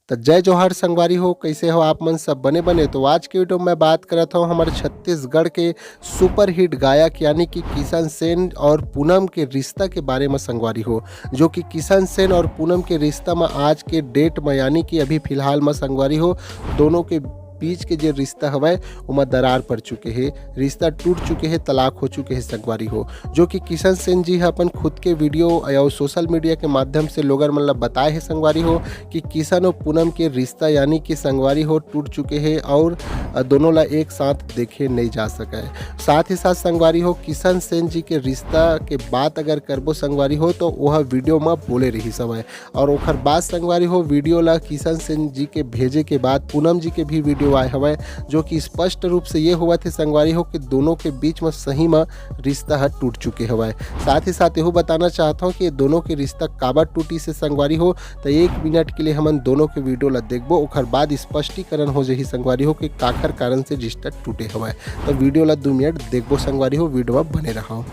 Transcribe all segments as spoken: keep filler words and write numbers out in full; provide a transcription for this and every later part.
त जय जोहार संगवारी हो, कैसे हो आप मन? सब बने बने। तो आज के वीडियो में बात करत हूँ हमर छत्तीसगढ़ के सुपरहिट गायक यानी कि किशन सेन और पूनम के रिश्ता के बारे में संगवारी हो, जो कि किशन सेन और पूनम के रिश्ता में आज के डेट में यानी कि अभी फिलहाल में संगवारी हो, दोनों के बीच के जे रिश्ता हवय ओमा दरार पड़ चुके हे, रिश्ता टूट चुके हे, तलाक हो चुके हे संगवारी हो। जो कि किशन सेन जी ह अपन खुद के वीडियो या सोशल मीडिया के माध्यम से लोगन मन ल बताए हे संगवारी हो कि किशन और पूनम के रिश्ता यानी कि संगवारी हो टूट चुके हे और दोनों ला एक साथ देखे नहीं जा सके। साथ ही साथ संगवारी हो, किशन सेन जी के रिश्ता के बात अगर करबो संगवारी हो तो वह वीडियो में बोले रही समय और ओखर बाद संगवारी हो, वीडियो ला किशन सेन जी के भेजे के बाद पूनम जी के भी वीडियो आए हवय, जो कि स्पष्ट रूप से ये होवत हे संगवारी हो कि दोनों के बीच में सही में रिश्ता ह टूट चुके हवय। साथ ही साथ एहू बताना चाहत हूँ कि ये दोनों के रिश्ता काबर टूटी से संगवारी हो, तो एक मिनट के लिए हमन दोनों के वीडियो ला देखबो, ओखर बाद स्पष्टीकरण हो जाही संगवारी हो कि काखर कारण से रिश्ता टूटे हवय। तो वीडियो ला दो मिनट देखबो संगवारी हो, वीडियो में बने रहो।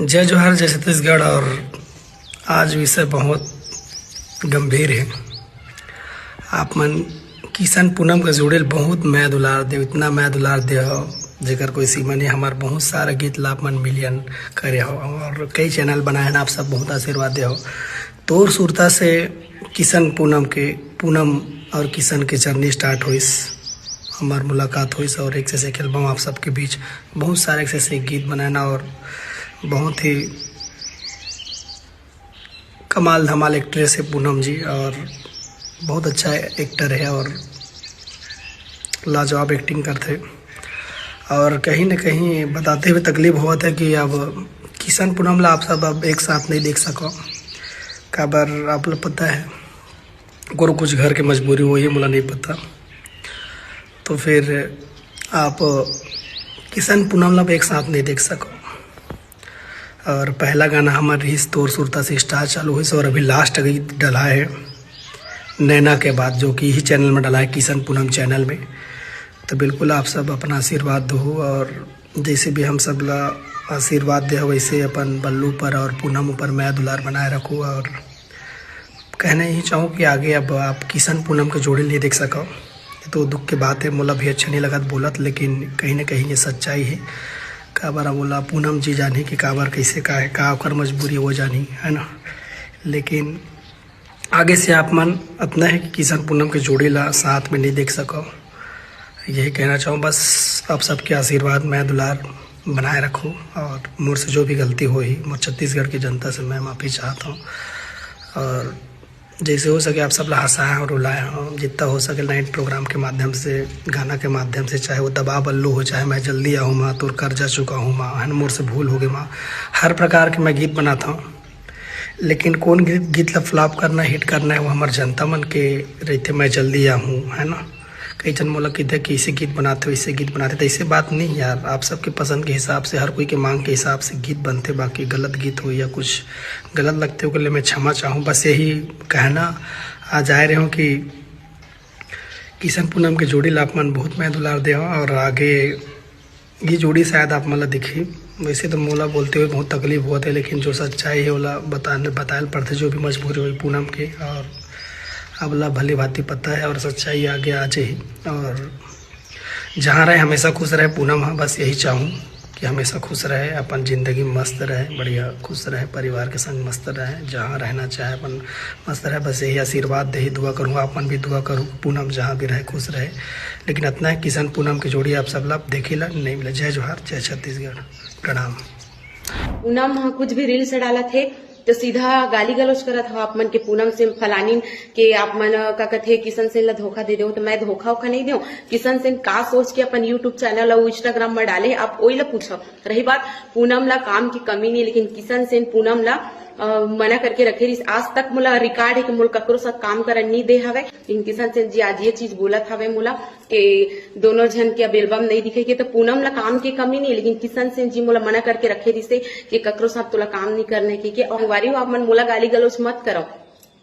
जय जोहार, जय छत्तीसगढ़। और आज विषय बहुत गंभीर है। आप मन किशन पूनम के जोड़ी ल बहुत मया दुलार दे, इतना मया दुलार दे हो जेकर कोई सीमा नहीं। हमार बहुत सारा गीत ला आप मन मिलियन करे हो और कई चैनल बनाए हैं, आप सब बहुत आशीर्वाद दे हो। तोर सुरता से किशन पूनम के, पूनम और किशन के जर्नी स्टार्ट होइस, हमार मुलाकात होइस और एक से एक एल्बम आप सबके बीच बहुत सारे एक से एक गीत बनाना और बहुत ही कमाल धमाल एक्ट्रेस है पूनम जी और बहुत अच्छा एक्टर है और लाजवाब एक्टिंग करते। और कहीं ना कहीं बताते हुए तकलीफ होवत है कि अब किशन पूनम ला आप सब अब एक साथ नहीं देख सको। काबर आप लोग पता है, कोनो कुछ घर के मजबूरी होही, मोला नहीं पता। तो फिर आप किशन पूनम ला अब एक साथ नहीं देख सको। और पहला गाना हमार रिहिस तोर सुरता से स्टार चालू होइस और अभी लास्ट गीत डला है नैना के बाद, जो कि इही चैनल में डला है, किशन पूनम चैनल में। तो बिल्कुल आप सब अपना आशीर्वाद दो और जैसे भी हम सब ला आशीर्वाद दे हो, वैसे अपन बल्लू पर और पूनम ऊपर मया दुलार बनाए रखो। और कहना यही चाहूँ कि आगे अब आप किशन पूनम के जोड़ी नहीं देख सको, ये तो दुख के बात है, मोला भी अच्छा नहीं लगत बोलत, लेकिन कहीं ना कहीं ये सच्चाई है। काबर अब बोला पूनम जी जानी कि काबर कैसे का है, का ओकर मजबूरी वो जानी, है ना। लेकिन आगे से आप मन अतना है कि किशन पूनम के जोड़ी ला साथ में नहीं देख सको। यही कहना चाहूँ बस, आप सबके आशीर्वाद, मया दुलार बनाए रखो और मोर से जो भी गलती होही, मोर छत्तीसगढ़ की जनता से मैं माफ़ी चाहता हूँ। और जैसे हो सके आप सब ला हंसाए हो, रुलाए हो, जितना हो सके नाइट प्रोग्राम के माध्यम से, गाना के माध्यम से, चाहे वो दबा बल्लू हो, चाहे मैं जल्दी आऊँ माँ, तोर कर्जा चुका हूँ माँ, है ना, मोर से भूल हो गई माँ, हर प्रकार के मैं गीत बनाता हूँ। लेकिन कौन गीत, गीत ला फ्लॉप करना, हिट करना है, वो हमार जनता मन के रहते। मैं जल्दी आऊँ, है ना, कई जन मोला कहिथे कि इसे गीत बनाते हो, इसे गीत बनाते, तो ऐसे बात नहीं यार। आप सबके पसंद के हिसाब से, हर कोई के मांग के हिसाब से गीत बनते, बाकी गलत गीत हो या कुछ गलत लगते हो, के लिए मैं क्षमा चाहूँ। बस यही कहना आज आए रहे हूँ कि किशन पूनम के जोड़ी ला आप मन बहुत मया दुलार दे हो और आगे ये जोड़ी शायद आप मन ला दिखही। वैसे तो मोला बोलते हुए बहुत तकलीफ होवत है, लेकिन जो सच्चाई है ओला बताने, बताए ल पड़थे, जो भी मजबूरी होही पूनम के। और अब ला भली भांति पता है और सच्चाई आगे आ जाही। और जहाँ रहे हमेशा खुश रहे पूनम, हाँ बस यही चाहूँ कि हमेशा खुश रहे, अपन जिंदगी में मस्त रहे, बढ़िया खुश रहे, परिवार के संग मस्त रहे, जहाँ रहना चाहे अपन मस्त रहे। बस यही आशीर्वाद देही, दुआ करूँ, आप मन भी दुआ करूँ, पूनम जहाँ भी रहे खुश रहे। लेकिन अतना है, किशन पूनम के जोड़ी आप सब ला देखे ला नहीं मिले। जय जोहार, जय छत्तीसगढ़, प्रणाम। पूनम ह कुछ भी रील्स डालत हे तो सीधा गाली गलौज करत हव आप मन के पूनम से, फलानी के आप मन का कथे किशन सेन ला धोखा दे देव। तो मैं धोखा ओखा नहीं देव। किशन सेन का सोच के अपन YouTube चैनल अउ Instagram में डाले हे, आप ओई ला पूछव। रही बात पूनम ला काम की कमी नहीं, लेकिन किशन सेन पूनम ला अ, मना करके रखे रहिस। आज तक मोला रिकॉर्ड है कि मोला ककरो साथ काम करन नहीं दे हवे, लेकिन किशन सेन जी आज ये चीज बोलत हवे मोला कि दोनों झन के अब एल्बम नहीं दिखे के, तो पूनम ला काम के कमी नहीं, लेकिन किशन सेन जी मोला मना करके रखे रहिसे कि ककरो साथ तोला काम नहीं करने के, के। और वारी आप मन मोला गाली गलौज मत करो,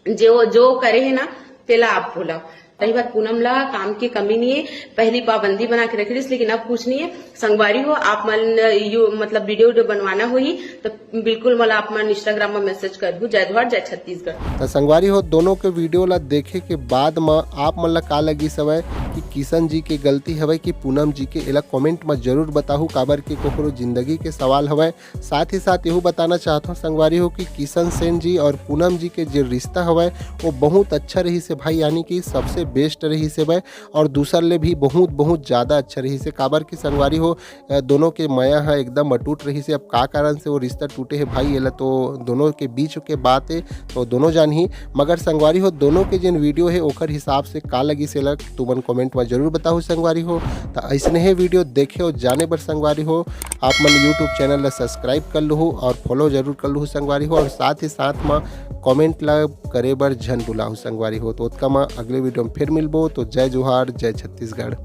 जो जो करे है ना तेला आप बोला। रही बात पूनम ला, काम के कमी नहीं है, पहली पाबंदी बना के रखे रहिस, लेकिन अब कुछ नहीं है। संगवारी हो, आप मन यो मतलब वीडियो वीडियो बनवाना होही तो बिल्कुल मोला आप मन Instagram में मैसेज कर दू। जय जोहार, जय छत्तीसगढ़। त संगवारी हो, दोनों के वीडियो ला देखे के बाद म आप मन ला का लगिस हवय कि किशन जी के गलती हवय कि पूनम जी के, एला कमेंट म जरूर बताहू, काबर के कोकरो जिंदगी के सवाल हवय। साथ ही साथ यहू बताना चाहत हूँ संगवारी हो कि किशन सेन जी और पूनम जी के जे रिश्ता हवय वो बहुत अच्छा रहिस हे भाई, यानी कि सबसे बेस्ट रहिस हे भाई, और दूसर ले भी बहुत बहुत ज़्यादा अच्छा रहिस हे, काबर कि संगवारी हो अ, दोनों के मया ह एकदम अटूट रहिस हे। अब का कारण से वो रिश्ता टूटे हे भाई, एला तो दोनों के बीच के बात हे, तो दोनों जानही। मगर संगवारी हो, दोनों के जेन वीडियो हे ओकर हिसाब से का लगिस एला तुमन कमेंट में जरूर बताहू संगवारी हो। त अइसने हे वीडियो देखे और जाने बर संगवारी हो, आप मन YouTube चैनल ला सब्सक्राइब कर लूहू और फॉलो जरूर कर लूहू संगवारी हो, और साथ ही साथ म कमेंट ला करे बर झन भुलाहू संगवारी हो। तो ओतका म अगले वीडियो में फिर मिलबो। तो जय जोहार, जय छत्तीसगढ़।